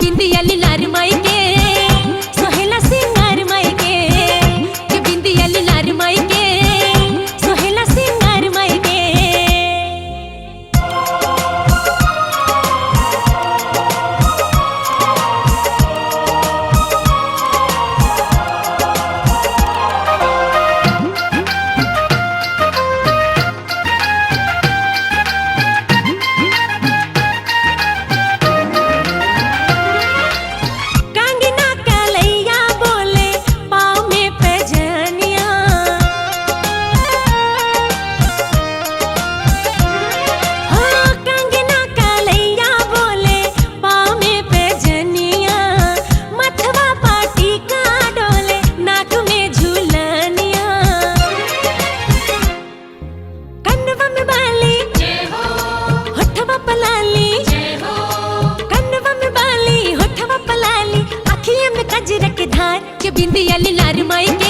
बिंदिया लीलार माई के सोहेला सिंगार माई के, के बिंदिया लीलार माई के सोहेला सिंगार माई के। कंगना कलैया बोले पाँव में पैजनिया, हाँ कंगना कलैया बोले पाँव में पैजनिया, मथवा पाटी का डोले नाक में झूलनिया, कनवा में बाली होठवा पलाली, कनवा में बाली होठवा पलाली, अखियां में कजरा के धार, के बिंदिया लीलार माई के।